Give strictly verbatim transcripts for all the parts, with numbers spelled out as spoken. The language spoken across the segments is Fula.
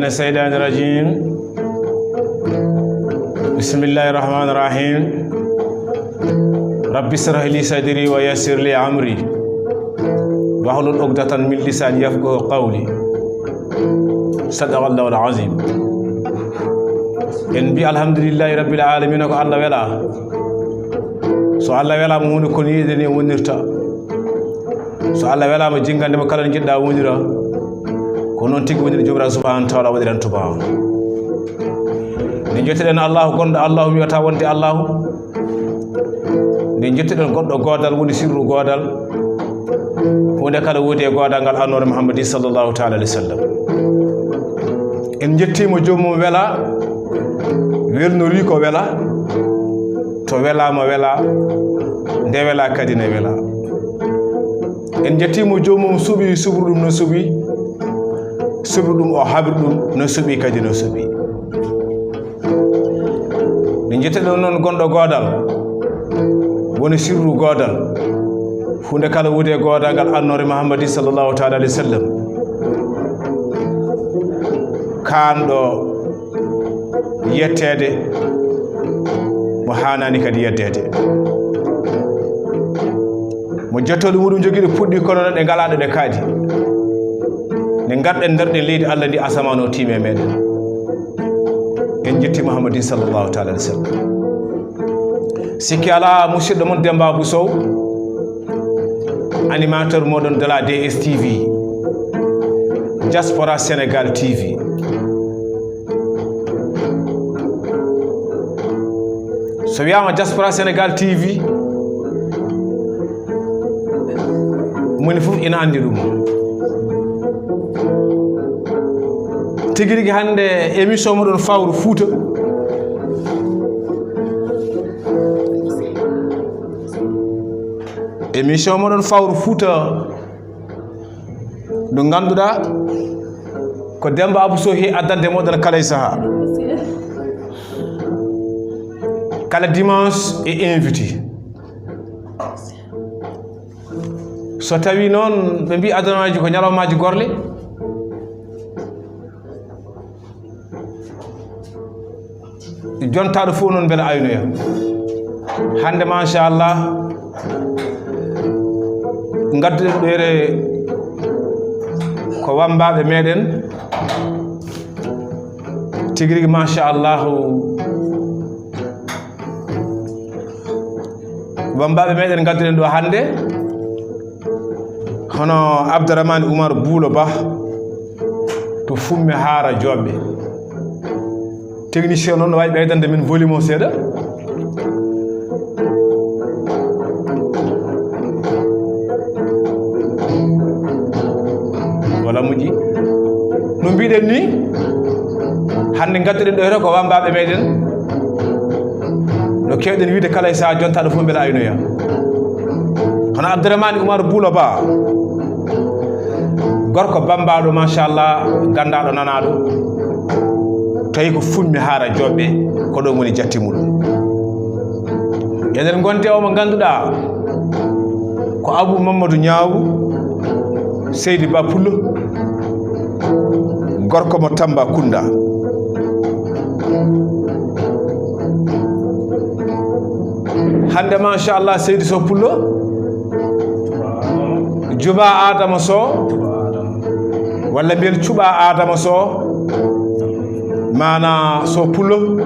الشيطان الرجيم. بسم الله الرحمن الرحيم. رب اشرح لي صدري ويسر لي أمري واحلل عقدة من لساني يفقهوا قولي. صدق الله العظيم. En mbi alhamdulillahi rabbil alamina, ko Allah wela. So Allah welama huunde, ko ni yiɗen ni wonirta. So Allah welama jingande mo kala no jiɗɗa wonira. Ko noon tigi woniri, Joomiraaɗo subhanahu wa taala waɗiran tuba on. Nde jettoɗen Allahu gonɗo Allahu, mi wiyata wonde Allahu. Nde jettoɗen goɗɗo goodal woni sirru goodal. Huunde kala woodi e goodal ngal annoore Muhammadi sallallahu taala alayhi wa sallam. En jettiima joomum wela, welnori ko wela, to welaama wela, nde wela kadi ne wela. En jettiima joomum suɓi suɓru ɗum no suɓi, suɓru ɗum o haɓri ɗum no suɓi kadi no suɓi. Nde jettoɗen noon gonɗo goodal, woni sirru goodal, huunde kala woodi e goodal ngal annoore Muhammadi sallallahu taala alayhi wa sallam. Kaanɗo yetteede mo haanaani kadi yeddeede. Mo jottoli muɗum jogiiɗo puɗɗi kono noon ɗe ngalaaɗo ɗe kaadi. Nde ngarɗen nder ɗen leydi Allah ndi, asamaan o tiime meɗen. En jetti Muhammadin sallallahu taala alayhi wa sallam. Sikki alaa, musidɗo mon Demba Abou Sow, animateur moɗon de la D S T V, Diaspora Sénégal T V. So wiyaama Diaspora Sénégal T V, moni fof ina anndi ɗum. Tigi rigi hannde émission moɗon Fawru Fouta. Émission moɗon Fawru Fouta, ndu ngannduɗaa ko Demba Abou Sow he addande moɗon kala e sahaa. Kala dimanche e invité. So tawi noon ɓe mbi adunaaji ko ñalawmaaji gorle, jontaaɗo fof noon mbele aynoya. Hannde machallah, ngadduɗen ɗo here ko wammbaaɓe meɗen. Tigi rigi machallah, wammbaaɓe meɗen ngadduɗen ɗo hannde, hono Abdourahmane Oumar Boulo Ba to Fumme Haara Joɓɓe. Technicien noon no waawi ɓeydande min volume o seeɗa. Wala moƴƴi. No mbiɗen ni, hannde ngadduɗen ɗo hito ko wammbaaɓe meɗen. No keewɗen wiide kala e sahaa jontaaɗo fof mbele aynoya. Hono Abdourahmane Oumar Boulo Ba, gorko bammbaaɗo, machallah, ganndaaɗo, nanaaɗo. Tawi ko Fumme Haara Joɓɓe, ko ɗon woni jatti muɗum. Eɗen ngonti e o mo ngannduɗaa ko Abou Mamadou Ñaawru, Seydi Ba Pullo, gorko mo Tambacounda. Hannde machallah, Seydi Sow Pullo, Juba Adama Sow, walla mbiyen Cuɓa Adama Sow, maana Sow Pullo.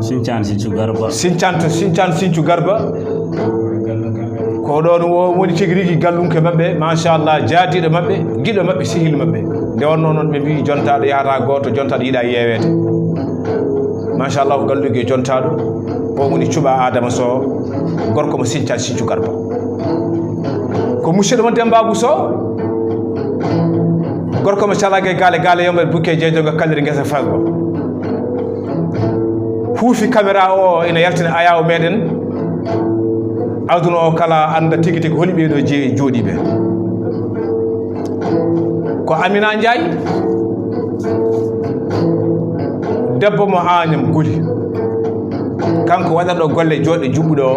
Sincaan Sincu Garba. Sincaan to, Sincaan Sincu Garba. Ko ɗoon wo-, woni tigi rigi gallunke maɓɓe, machallah, jaadiiɗo maɓɓe, giɗo maɓɓe, sehil maɓɓe. Nde wonnoo noon ɓe mbii jontaaɗo yahata gooto, jontaaɗo yiɗaa yeeweede. Machallah, ko galluge jontaaɗo. O woni Cuɓa Adama Sow, gorko mo Sincaan Sincu Garba. Ko musidɗo mo Demba Abou Sow, gorko mo Calage Gaale, Gaale Yomba, Bukke Jeejonga, Kalliri Ngesa Farba. Huufi caméra o ina yaltina ayaawo meɗen. Aduna o kala annda tigi tigi holi ɓee ɗo je-, jooɗii ɓe. Ko Amina Njaay, debbo mo Añam Goli. Kanko waɗata ɗo golle jooɗɗe juɓɓuɗo o,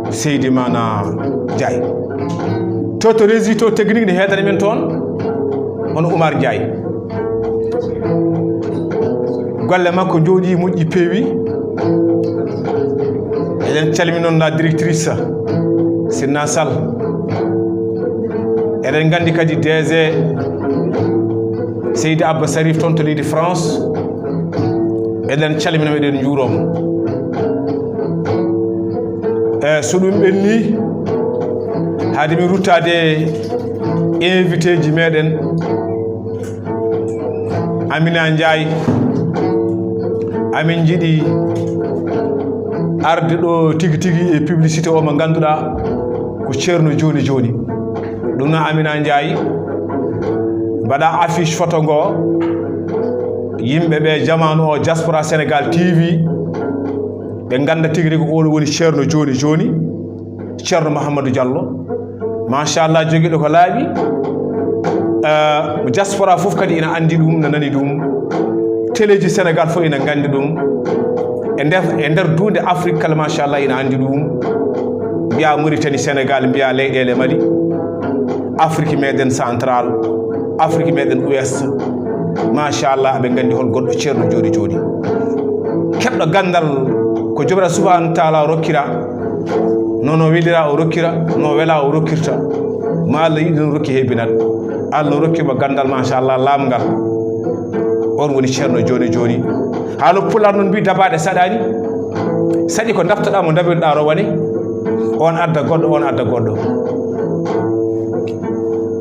Seydi Mana Njaay. To, to régie, to technique ne heedani men toon, hono Oumar Njaay. Golle makko njooɗi, moƴƴi, peewi. Eɗen calmini noon la directrice, Sinna Sall. Eɗen nganndi kadi D G Seydi Abba Sarif toon to leydi France. Eɗen calmina mo, eɗen njuuroo mo. E so ɗum ɓenni, haade min ruttaade e invité ji meɗen, Amina Ndiaye, amin njiɗi arde ɗo tigi tigi e publicité o mo ngannduɗaa ko Ceerno Jooni Jooni. Ɗum noon Amina Ndiaye, mbaɗa affiche photo ngo, yimɓe ɓe jamaanu o, Diaspora Sénégal T V, ɓe ngannda tigi rigi oɗo woni Ceerno Jooni Jooni, Ceerno Mouhamadou Diallo. Machallah, jogiiɗo ko laaɓi. Eh, diaspora fof kadi ina anndi ɗum, na nani ɗum. Teleji Sénégal fof ina nganndi ɗum. E nder, e nder duunde Afrique kala, machallah, ina anndi ɗum. Mbiya Mauritanie, Sénégal, mbiya leyɗeele Mali, Afrique meɗen central, Afrique meɗen ouest. Machallah, aɓe nganndi hol goɗɗo Ceerno Jooni Jooni. Keɓɗo ganndal ko Joomiraaɗo Subhaanahu wa Taala rokkira. No, no welira o rokkira, no wela o rokkirta. Ma Allah yiɗi noon rokki hebbinat. Allah rokki mo ganndal, machallah, laamngal. On woni Ceerno Jooni Jooni. Haalo Pulaar noon mbi, dabaɗe saɗaani. Saɗi ko ndaftoɗaa mo ndabirɗaa rowane. On adda goɗɗo, on adda goɗɗo.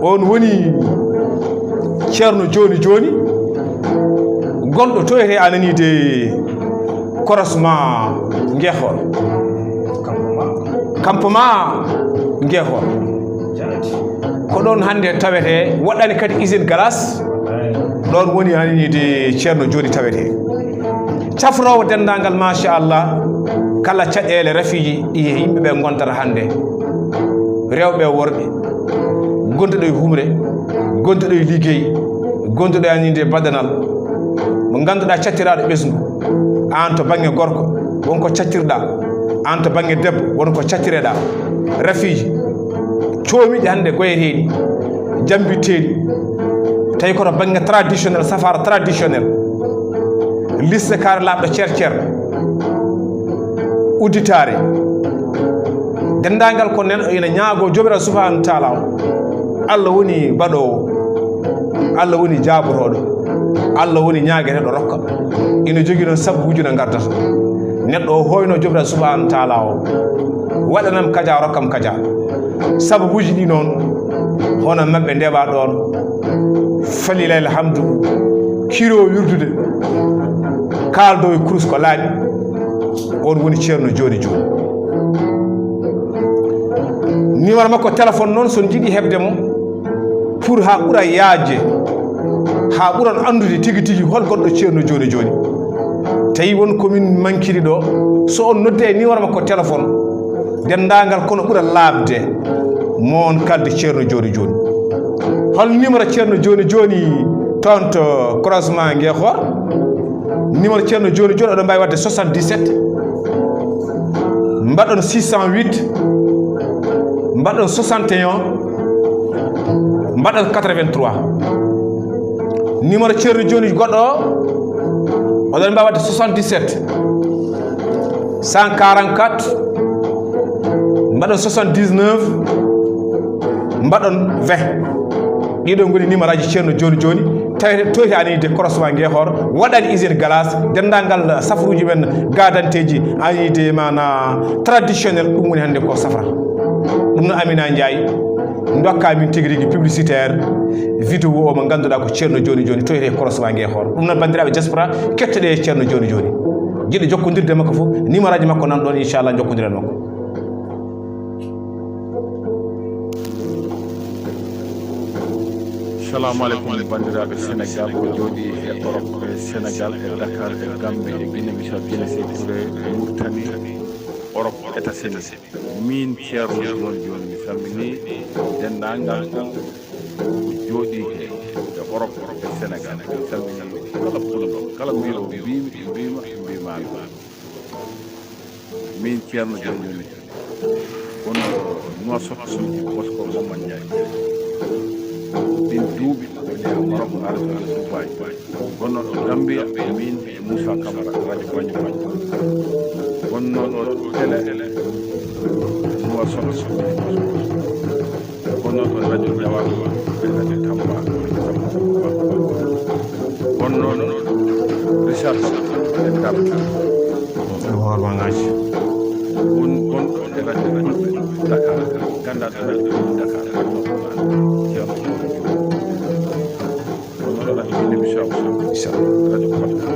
On woni Ceerno Jooni Jooni. Gonɗo to e anani de korosma Ngeexoor. Campement Ngeexoor. Ko ɗoon hannde tawetee, waɗɗani kadi usine glace. Ɗoon woni hanini de Ceerno Jooni tawetee. Cafroowo denndaangal, machallah, kala caɗeele rafiiji ɗi yimɓe ɓe ngontata hannde. Rewɓe e worɓe, gonduɗo e humre, gonduɗo e liggey, gonduɗo e aninde badanal, mo ngannduɗaa cattiraaɗo ɓesngu, aan to bannge gorko, won ko cattirɗaa, aan to bannge debbo, won ko cattireɗaa, rafiiji, coomiɗi hannde goyeteeɗi, jambitteeɗi, tawi koto bannge traditionnel, safara traditionnel, liste kaare laaɓɗo cer cer, udditaare. Denndaangal ko neɗɗo ina ñaagoo Joomiraaɗo Subhaanahu wa Taala o. Allah woni baɗoowo. Allah woni jaabotooɗo. Allah woni ñaageteeɗo rokka. Ina jogii noon sababuuji no ngardata. Neɗɗo o hooyno Joomiraaɗo Subhaanahu wa Taala o. Waɗanam kaja, rokkam kaja. Sababuuji ɗi noon, hono maɓɓe ndewa ɗoon. Falilaahi alhamdu. Kiro wirdude. Kaaldo e kurus ko laaɓi. On woni Ceerno Jooni Jooni. Numéro makko téléphone noon, so on njiɗi heɓde mo, pour haa ɓura yaajde, haa ɓuron anndude tigi tigi hol goɗɗo Ceerno Jooni Jooni. Tawi won ko min mankiri ɗo, so on noddi e numéro makko téléphone, denndaangal kono ɓura laaɓde, mo on kalde Ceerno Jooni Jooni. Hol numéro Ceerno Jooni Jooni toon to croisement Ngeexoor? Numéro Ceerno Jooni Jooni, oɗon mbaawi waɗde soixante-dix-sept, mbaɗon six cent huit, mbaɗon soixante et un, mbaɗon quatre-vingt-trois. Numéro Ceerno Jooni goɗɗo o, oɗon mbaawi waɗde soixante-dix-sept, cent quarante-quatre, mbaɗon soixante-dix-neuf, mbaɗon vingt. Ɗiɗo ngoni numéro aji Ceerno Jooni Jooni. Tawete toyti ani de croisement Ngeexoor, waɗani usine glace, denndaangal safruuji men, gadanteeji, ani de mana traditionnel, ɗum woni hannde ko safra. Ɗum no Amina Ndiaye, ndokka min tigi rigi publicitaire, vidéo o mo ngannduɗaa ko Ceerno Jooni Jooni, toyti croisement Ngeexoor. Ɗum noon banndiraaɓe diaspora, kettoɗe Ceerno Jooni Jooni. Jiɗɗo jokkondirde makko fof, numéro aji makko nan ɗoon, inchallah, jokkondiren makko. Salamu aleykum, banndiraaɓe Sénégal, ko jooɗi e Europe, e Sénégal, e Dakar, e Gambie, e Guinée Bissau, Guinée Sékou Touré, e Mauritanie, Europe, États-Unis. Min Ceerno Jooni Jooni, mi salmini denndaangal ko jooɗi he, e Europe, e Sénégal. Mi salmini kala pullo, kala mbiiɗo, mbiimi, mbiima, mbiimaami. Min Ceerno Jooni Jooni, gonɗo Nouakchott, Moscou, Mamman Ndiaye. Ɗin duuɓi, o jeyaa Maroc, o arti Dubai. Wonnoo ɗo Gambia, min e Moussa Camara, radio Banjul. Wonnoo ɗo télé, Nuwa Sono. Wonnoo ɗo radio Jawar, e radio Tamba. Wonnoo ɗo Richard Toll, e Ndar. Hoormangaaji. Won, won ɗo e radio Dakar, ganndaa ɗo radio Dakar. Ceerno Mawdo Diop. Wonnoo ɗo radio Guinée Bissau. Bissau. Radio Kolda.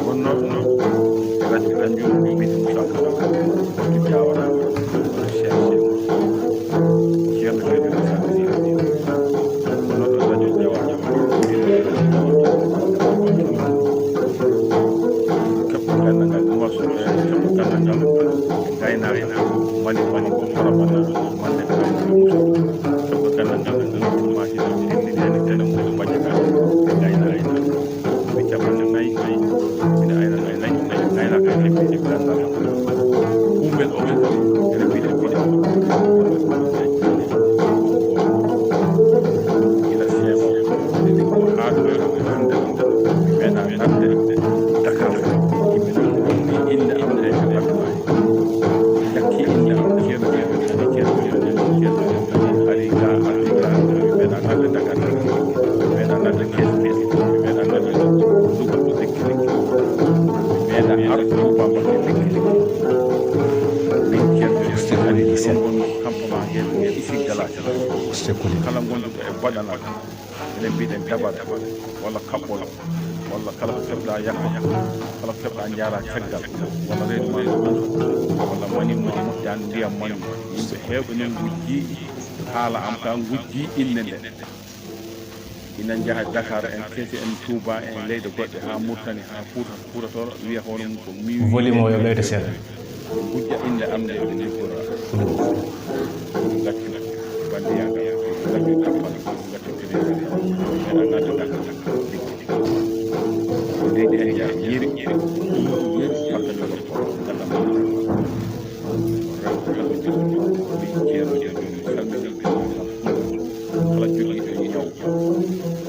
Wonnoo ɗo radio Banjul, Midi Moussa Kala. Wonde Diawara. Wonde Cheikh Cheikh. Ceerno Seydou Moussa Kala. Wonnoo ɗo radio Diawara. Keɓɗo gandal ngal, Oumar Sow, keɓɗo gandal ngal, gaynaaɓe, Mali, Mali, ko Faraba, Mali, Mali, Mali, keɓɗo gandal ngal, Oumar Sow, ma hino tellini tene mo bajjata, gaynaaɓe, mi capanɗe nayi, mi ayna nayi, nayi, nayi, nayi, nayi, nayi, nayi, nayi, Kuuɓel o, ene wiide, wiide. Ila seeɗa, haa ɗo hannde, mi meeɗaa arde Dakar. Yimɓe ɗon inni innde am e Abdoulaye. Yakki innde am, ceerno, ceerno, ceerno, ceerno, ceerno, ari ga, ari ga, mi meeɗaa arde Dakar. Mi meeɗaa arde Kees, Kees. Mi meeɗaa arde Louga, Lekki, Lekki. Mi meeɗaa arde Touba Mbacké, Lekki, Lekki. Min ceerno, Mister Koli, ɗon woni campement heen, heen isin galaasi. Mister Koli. Kala ngonduɗo e baɗanal, enen mbiɗen dabare, walla kaɓɓol, walla kala ko keɓɗaa yakko, kala ko keɓɗaa njaara caggal, walla reedu ma no ɓuuɓa, walla mani ma moƴƴaani ndiyam mani. Yimɓe heewɓe noon ngujjii haala am ka, ngujjii innde nde. Ina njaha Dakar en, Kees en, Touba en, leyɗe goɗɗe, haa Mauritanie, haa Fouta, Fouta Tooro, wiya hono mum ko mi. Volume o yo ɓeydo seeɗa. Ngujja innde am nde, ɓe liggora. Ngaccu bandiyaagal, ngaccu tappal, ngaccu teddugal. Meɗa ngata Dakar. Ko leydi en njaha, yeeri, yeeri, yeeri, bakka jogor ko, ngata. Rewɓe kala ɓe jogori, ɓe ceerno, ceerno, salmini ɓe. Kala jogiiɗo ñaw,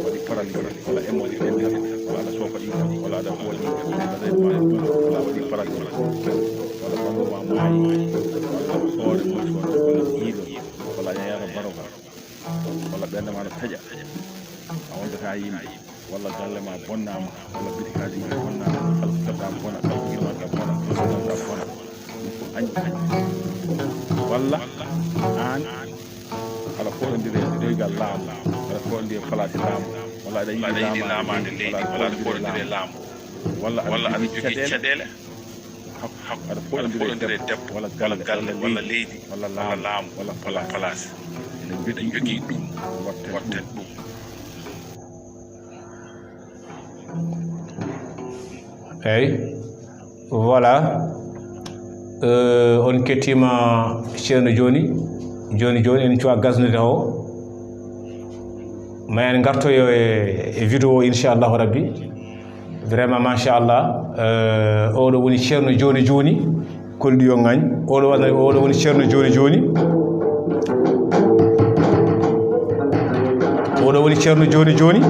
waɗi paralysé, walla hémorroïde ɓenndere, walla aɗa sooka ɗiiɗam, walla aɗa ɓooya ɗiiɗam, walla reedu ma, walla waɗi paralysé, walla ɓanndu ma maayi, walla hoore ma, walla jiiɗo, walla a yeeyata barogal, walla ɓernde ma no taƴa, a wondataa yimɓe, walla galle ma bonnaama, walla bitikaaji ma bonnaama, kala ko keɓɗaa bona, kala ko keɓɗaa bona, kala ko keɓɗaa bona, añ, añ. Walla aan aɗa foɗondiri e doygal laamu, aɗa foɗondiri e palaasi laamu, walla aɗa yiɗi laamaade leydi, walla aɗa foɗondiri e laamu, walla aɗa jogii caɗeele, aɗa foɗondiri e debbo, walla galle, walla leydi, walla laamu, walla palaasi. Ene jogii ɗum, watta ɗum. Eyyi. Voilà. Euh, on kettima ceerno jooni. Jooni jooni en cuwa gasnude o. Ma en gartoyo e, e vidéo o, inchallahu rabbi. Vraiment, machallah. Euh, oɗo woni ceerno jooni jooni. Kolɗi yo ngañ. Oɗo wona, oɗo woni ceerno jooni jooni. Oɗo woni ceerno jooni jooni.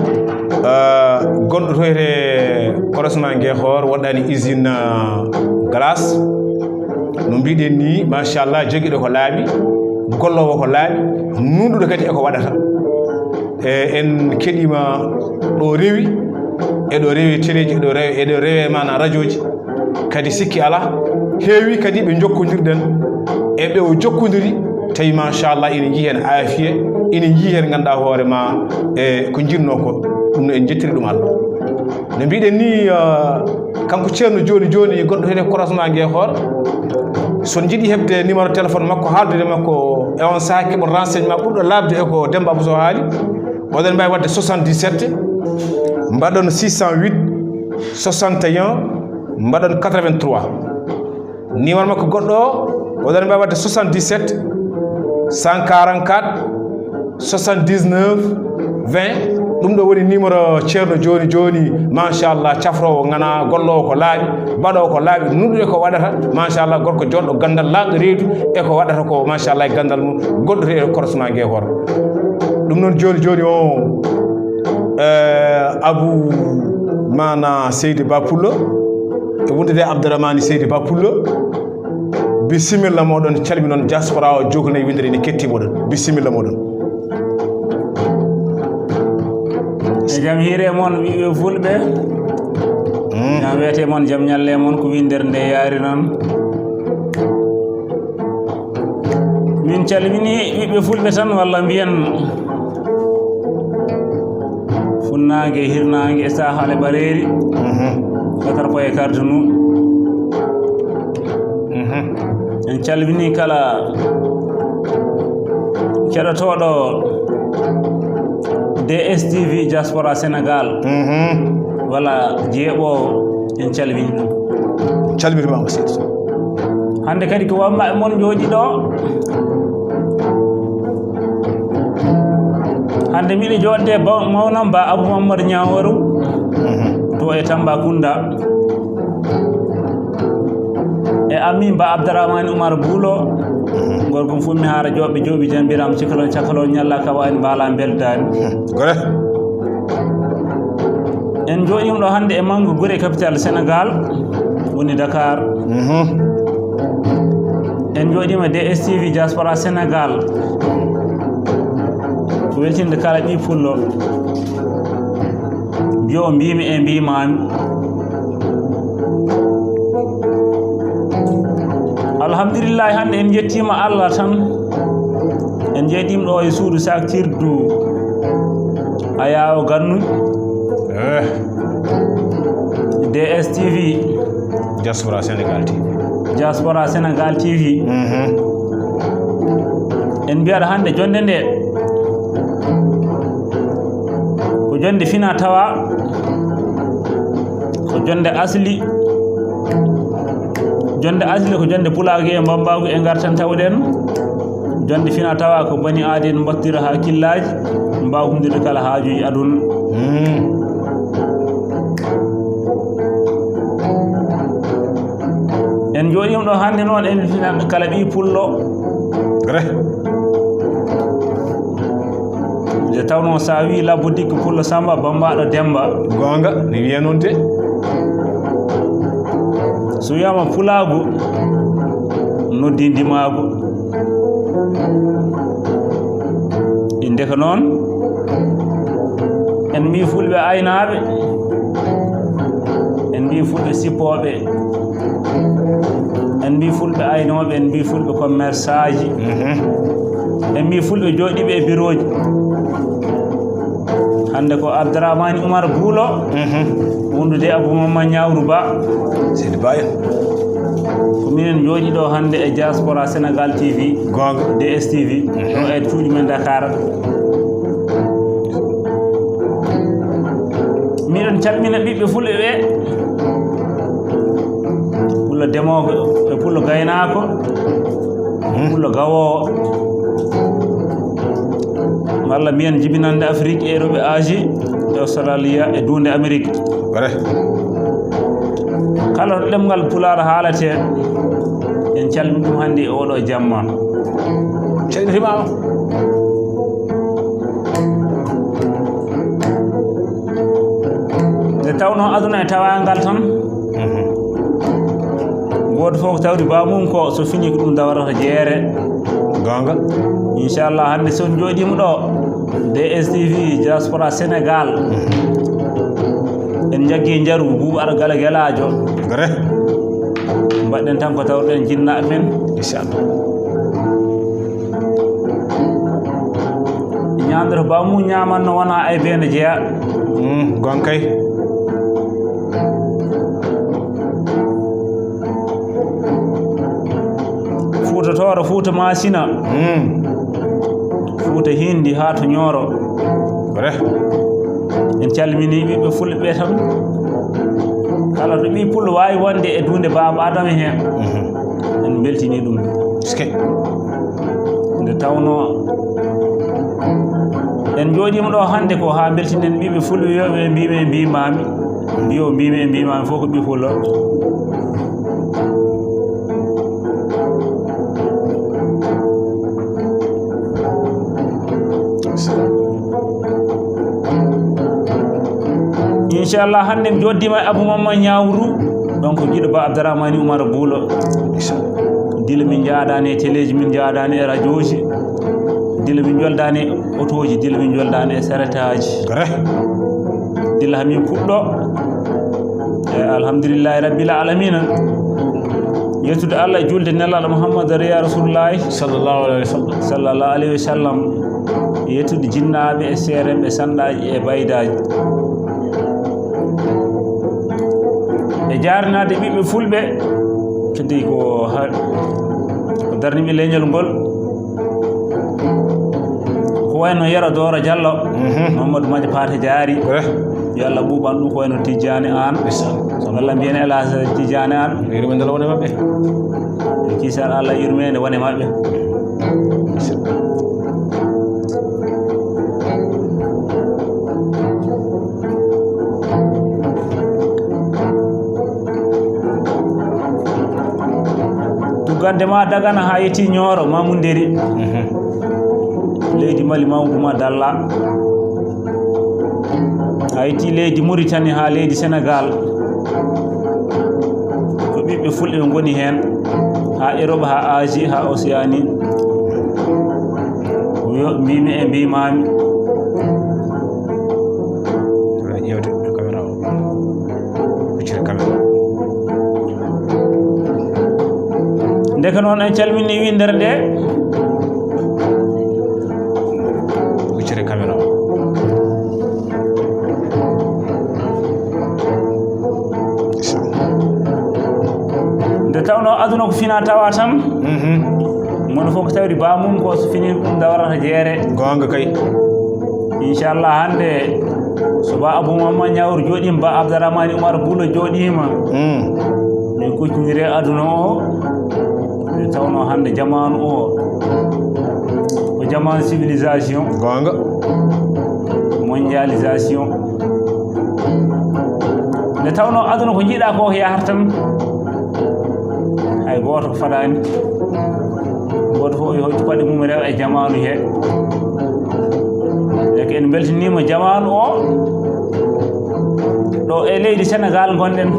Ah, gonɗo to e croisement Ngeexoor, waɗɗani usine, ah, glace. No mbiɗen ni, machallah, jogiɗo ko laaɓi, gollowo ko laaɓi, nunɗuɗo kadi e ko waɗata. E, en keɗima ɗo rewi, e ɗo rewe teleji, e ɗo rewe, e ɗo rewe mana radioji. Kadi sikki ala, heewi kadi ɓe jokkodirɗen e ɓe o jokkodiri, tawi machallah ina jii hen aafiya, ina jii hen ganduɗa hoore ma e ko jinno ko, ɗum no en jettiri ɗum Allah. No mbiɗen ni, ah, kanko ceerno jooni jooni gonɗo heen e croisement Ngeexoor, so on jiɗi heɓde numéro téléphone makko, haaldude makko e on saha keɓon renseignement ɓurɗo labde e ko Demba Abou Sow haali, oɗon mbawi wadde soixante-dix-sept, mbaɗon six cent huit, soixante et un, mbaɗon quatre-vingt-trois. Numéro makko goɗɗo o, oɗon mbawi wadde soixante-dix-sept, cent quarante-quatre, soixante-dix-neuf, vingt. Ɗum ɗo woni numéro ceerno jooni jooni, machallah, cafrowo ngana, gollowo ko laaɓi, baɗowo ko laaɓi, nunɗude ko waɗata, machallah, gorko joɗɗo gandal, laaɓɗo reedu e ko waɗata ko, machallah, e gandal mum, goɗɗo to e croisement Ngeexoor. Ɗum noon jooni jooni o, eh, Abu Mana Seydi Ba Pullo, e wondude Abdourahmane Seydi Ba Pullo. Bisimilla moɗon, calminon diaspora o, jokkinayi windere ene ketti moɗon. Bisimilla moɗon. E jam hiire mon, ɓiɓɓe fulɓe. Mm. Jam weete mon, jam ñalle mon, ko windere nde yaari noon. Min calmini ɓiɓɓe fulɓe tan, walla mbiyen funnaange, hirnaange e saahaale ɓareeri. Mhm. Katar ko e kardinu. Mhm. En calmini kala keɗotooɗo D S T V Diaspora Sénégal. Mhm. Walla jeeɓo, en calmini ɗum. Calmini ma, monsieur. Hannde kadi ko wamma e mon jooɗi ɗo. Hannde miɗo jooɗde ba-, mawnam ba Abou Mamadou Niawarou. Mhm. To e Tambacounda. E Ami ba Abdourahmane Oumar Boulo. Mhm. Gorko fof mi haara jooɓe jooɓi jambiram cikalon cakalon ñalla ka wani mbala beldaani. Gore. En jooɗiima ɗo hannde e manngu gure capital Sénégal, woni Dakar. Mhm. En jooɗiima D S T V Diaspora Sénégal. Ko weltinde kala ɓii pullo. Mbiyo mbimi e mbimami. Alhamdulillahi, hannde en njettiima Allah tan. En njeɗiima ɗo e suudu saktirdu Ayawo Gannu. Eh. D S T V. Diaspora Sénégal T V. Diaspora Sénégal T V. Mhm. En mbiyata hannde jonnde nde ko jonnde fina tawa, ko jonnde asli. Jonnde asli ko jonnde pulaagu e mbambagu e ngartan tawɗen. Jonnde fina tawa ko bani aaden mbattira hakkillaaji, mbaawa humdude kala haajuuji aduna. Mm. En jooɗiima ɗo hannde noon, en fina kala ɓii pullo. Re. Nde tawnoo so a wii labbo dikko pullo Samba, bambaɗo Demba. Goonga, ne wiya noon de. So wiyaama pulaagu, noddi ndimaagu. Innde ko noon, en mbii fulɓe aynaaɓe, en mbii fulɓe sippooɓe, en mbii fulɓe aynooɓe, en mbii fulɓe commerçant ji, mhm, en mbii fulɓe jooɗiiɓe e birooji. Hannde ko Abdourahmane Oumar Boulo, mhm, wondude Abou Mama Niawrou Ba. Seydi Ba en. Ko minen jooɗii ɗo hannde e Diaspora Sénégal T V, goonga, D S T V, mhm, ɗo e cuuɗi men Dakar. Miɗen calmina ɓiɓɓe fulɓe ɓe, pullo demoowo e pullo gaynaako, hmm, pullo gawoowo, walla mbiyen jibinande Afrik e Europe e Asie e Australia e duunde Amérique. Bare. Kala to ɗemngal Pulaar haalatee, en calmini ɗum hannde e oɗo jamma. Calmitima. Nde tawnoo aduna e tawaangal tan, mhm, gooto fof ko tawri baamum ko so fini ko ɗum dawarata jeere. Goonga. Inchallah, hannde so en jooɗiima ɗo, D S T V Diaspora Sénégal, mhm, en jaggi njaru buuɓaɗo gala gelaajo. Gare. Mbaɗɗen tan ko tawruɗen jinnaaɓe men. Inchallah. Ñaamde to baamu ñaaman no wona ay bee no jeyaa. Mm, gonkay. Fuuta Tooro, Fuuta Maasina. Mm. Fuuta Hindi haa to Ñooro. Kore. En calminii ɓiɓɓe fulɓe ɓe tan. Kala to ɓii pullo waawi wonde e duunde Baaba Adama heen. Mhm. En mbeltinii ɗum. Est-ce que? Nde tawnoo en njooɗiima ɗo hannde ko haa mbeltinen ɓiɓɓe fulɓe, yo ɓe mbii men, mbii maami, mbiyo mbii men, mbii maami, fof ko ɓii pullo. Inchallah, hannde mi jooɗdiima e Abou Mamma Ñawru, donc giɗo Ba Abdourahmane Oumar Boulo. Dila min njaadaani e téléji, min njaadaani e radiooji. Dila min njoldaani e otooji, dila min njoldaani e saretaaji. Dila hamin puɗɗo. E alhamdulillahi rabbil alamina. Yettude Allah e julde Nelaaɗo Muhammad Riya Rasulullahi. Sallallahu alaihi wasallam. Sallallahu alaihi wasallam. Yettude jinnaaɓe e seerenɓe sanɗaaji e baydaaji. E jaarnaade ɓiɓɓe fulɓe, kadi ko ha-, ko darniiɓe leñol ngol. Ko wayno Yero Dooro Jallo, Mamadou Madia Paate Jaari. Yo Allah ɓuuɓan ɗum, ko wayno Tijjaani Aan. Walla mbiyen El Hadj Tijjaani Aan. Yurmeende Allah wona e maɓɓe. Kiisal Allah, yurmeende wona e maɓɓe. Tuggande ma Dagana haa yetti Ñooro, Mamunderi. Leydi Mali, Mamadou Ma Dalla. A yetti leydi Mauritanie haa leydi Sénégal. Ko ɓiɓɓe fulɓe ɓe ngoni heen, haa Europe, haa Asie, haa Océanie. Ko yo mbimi e mbimami. Aɗa ƴeewta ɗo caméra o. Huccita caméra o. Ndeke noon en calmini winndere nde. Huccita caméra o. Nde tawnoo aduna ko fina tawa tan. Mono fof ko tawri bamum ko so fini ɗum dawarata jeere. Goonga kay. Inchallah, hannde so ba Abou Mamma Ñawru jooɗiima, ba Abdourahmane Oumar Boulo jooɗiima. Min kucconndire aduna o. Nde tawnoo hannde jamaanu o ko jamaanu civilisation. Goonga. Mondialisation. Nde tawnoo aduna ko njiɗa ko yahata tan, hay gooto ko fadaani. Gooto fof yo hoccu paɗe mum rewa e jamaanu he. Eko en mbeltiniima jamaanu o, ɗo e leydi Sénégal ngonɗen.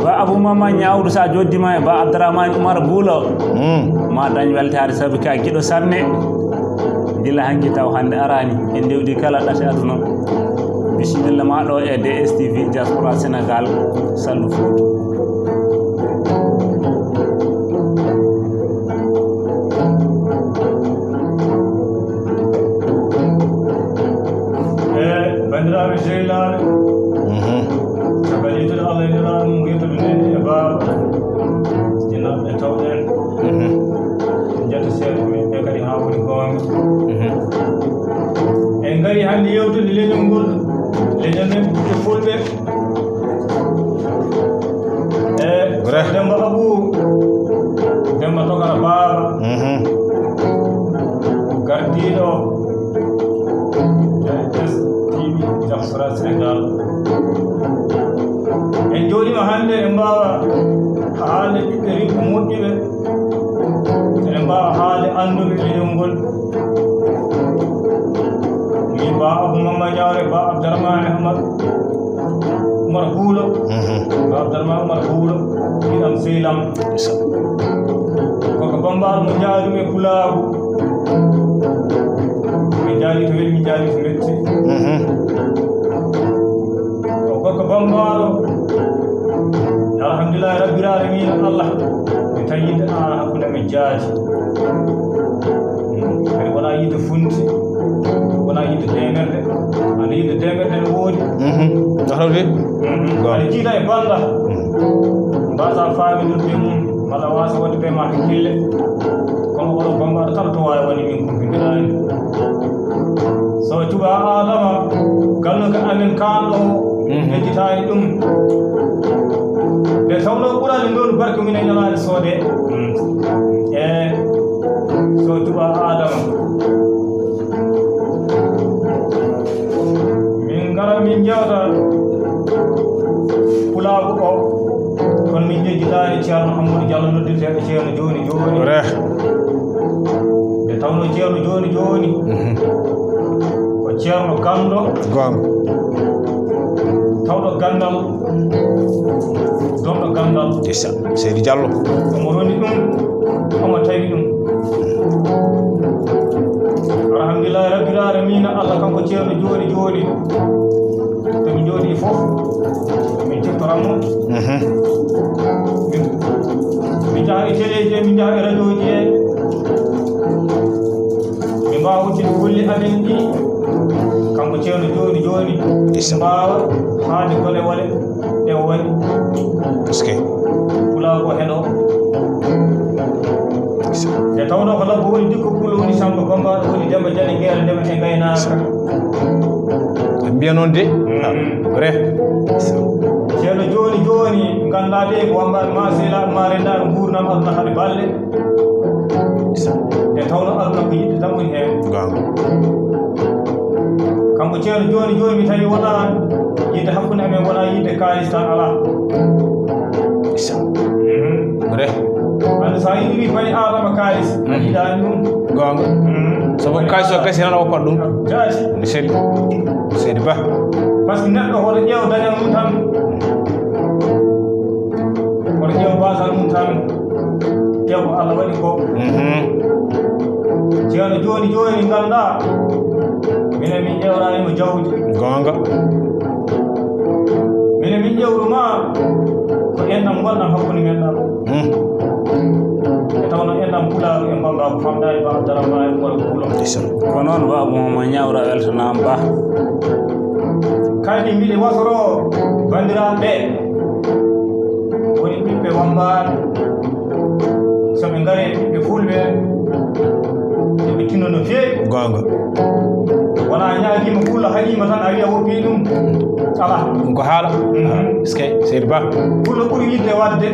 Ba Abou Mama Ñawdu, sa jooɗiima e Ba Abdourahmane Oumar Boulo, ma dañ weltaare, sabu ka giɗo sanne. Gila hanki taw hannde araani, en ndewdi kala ɗate aduna. Bisimilla ma ɗo e D S T V Diaspora Sénégal, Sallu Fouta. E banndiraaɓe sehilaaɓe, caggal yettude Allah e Nelaaɗo mum, yettude nene e baaba, jinnaɓe tawɗen. Jetta seeɗa ko min ɓe kadi haa woni goonga. En ngari hannde yewtude leñol ngol, leñol men ɓiɓɓe fulɓe. E Demba Abou, Demba Tokara Baaba, gardiiɗo S T V Diaspora Sénégal. En jooɗiima hannde, en mbaawa haalde ɓiɓɓe rewɓe moƴƴuɓe. Eɗen mbaawa haalde annduɓe leñol ngol. Min Ba Abou Mama Ñawre, Ba Abdourahmane Ahmad Oumar Boulo. Ba Abdourahmane Oumar Boulo, giɗam sehlam. Koko bambaaɗo mo njaari ɗum e pulaagu. Min njaari to weli, min njaari to metti. O gorko bambaaɗo. Alhamdulillahi Rabbil Alamina, Allah mi tawi yimɓe an hakkunde men jaati. Kadi wona yidde funti, wona yidde deemerɗe. Ande yidde deemerɗe ne woodi. Ahawde? Aɗa jiida e balla. Mbasa faaminirde mum, mala wasa wonde ɓe ma hakkille. Kono oɗo bambaaɗo kala to waawi woni min kumpindiraani. So cuɓa Adama, gannuka amen kaan ɗo, yejjitaani ɗum. Nde tawnoo ɓuraani ndoonu barke mum e ñalaande soodee. E so cuɓa Adama. Min ngara min njewta. Pulaar Ceerno Amadou Diallo noddirteeɗo Ceerno Jooni Jooni. Re. Nde tawnoo Ceerno Jooni Jooni. Mhm. Ko Ceerno ganndo. Goonga. Tawɗo ganndal. Donɗo ganndal. Ndeysaan. Seydi Diallo. Omo roni ɗum. Omo tawi ɗum. Alhamdulillahi Rabbil Alamina, Allah kanko Ceerno Jooni Jooni. To min njooɗii fof, min ciftoran mo. Mhm. Min, min njaha e teleeji, min njaha e radiooji. Min mbaawa wontude golle amen ɗi, kanko Ceerno Jooni Jooni. Min mbaawa haade gole wole ɗe o waɗi. Est-ce que? Pulaar ko heɗo. Nde tawnoo ko labbo woni dikko pullo woni Samba Gombaaɗo woni Demba Jali Geere ndema e ngaynaaka. Ɓe mbiya noon de. Mm. Vrai. Ceerno Jooni Jooni, nganndaa de ko wammbaaɓe ma sehlaaɓe ma renndaaɓe nguurndam aduna hade balɗe. Nde tawnoo aduna ko yiɗde tan woni heen. Goonga. Kanko Ceerno Jooni Jooni, mi tawi wonaa yiɗde hakkunde amen, wonaa yiɗde kaalis tan alaa. Mhm. Vrai. Anndi so a yiɗi bani Aadama kaalis, a yiɗaani ɗum. Goonga. Mhm. Sabu kaalis o gasi tan o hokkat ɗum. Jaati. No selli. Seydi Ba. Par ce que neɗɗo hoto ƴeew dañal mum tan. Hoto ƴeew baasal mum tan. Ƴeew ko Allah waɗi ko. Mhm. Ceerno Jooni Jooni nganndaa. Minen min ƴeewraani mo jawdi. Goonga. Minen min ƴeewru ma ko enɗam ngonɗam hakkunde men ɗam. Hmm. E tawno enɗam pulaaru e mbamba ko famɗaani ba Abdallah Ibrahim wala kuulo. Ndeysaan. Ko noon, Baaba Mama Ñawra, weltanaama ba. Kadi mbiɗe wasoro banndiraaɓe ɓe woni ɓiɓɓe wammbaaɓe. So ɓe ngari e ɓiɓɓe fulɓe, yo ɓe tinno no feewi. Goonga. Wona a ñaagiima fulla haɗiima tan, a wiya woppii ɗum. Alaa. Ɗum ko haala. Mhm. Est-ce que, Seydi Ba? Fulla ɓuri yiɗde waɗde.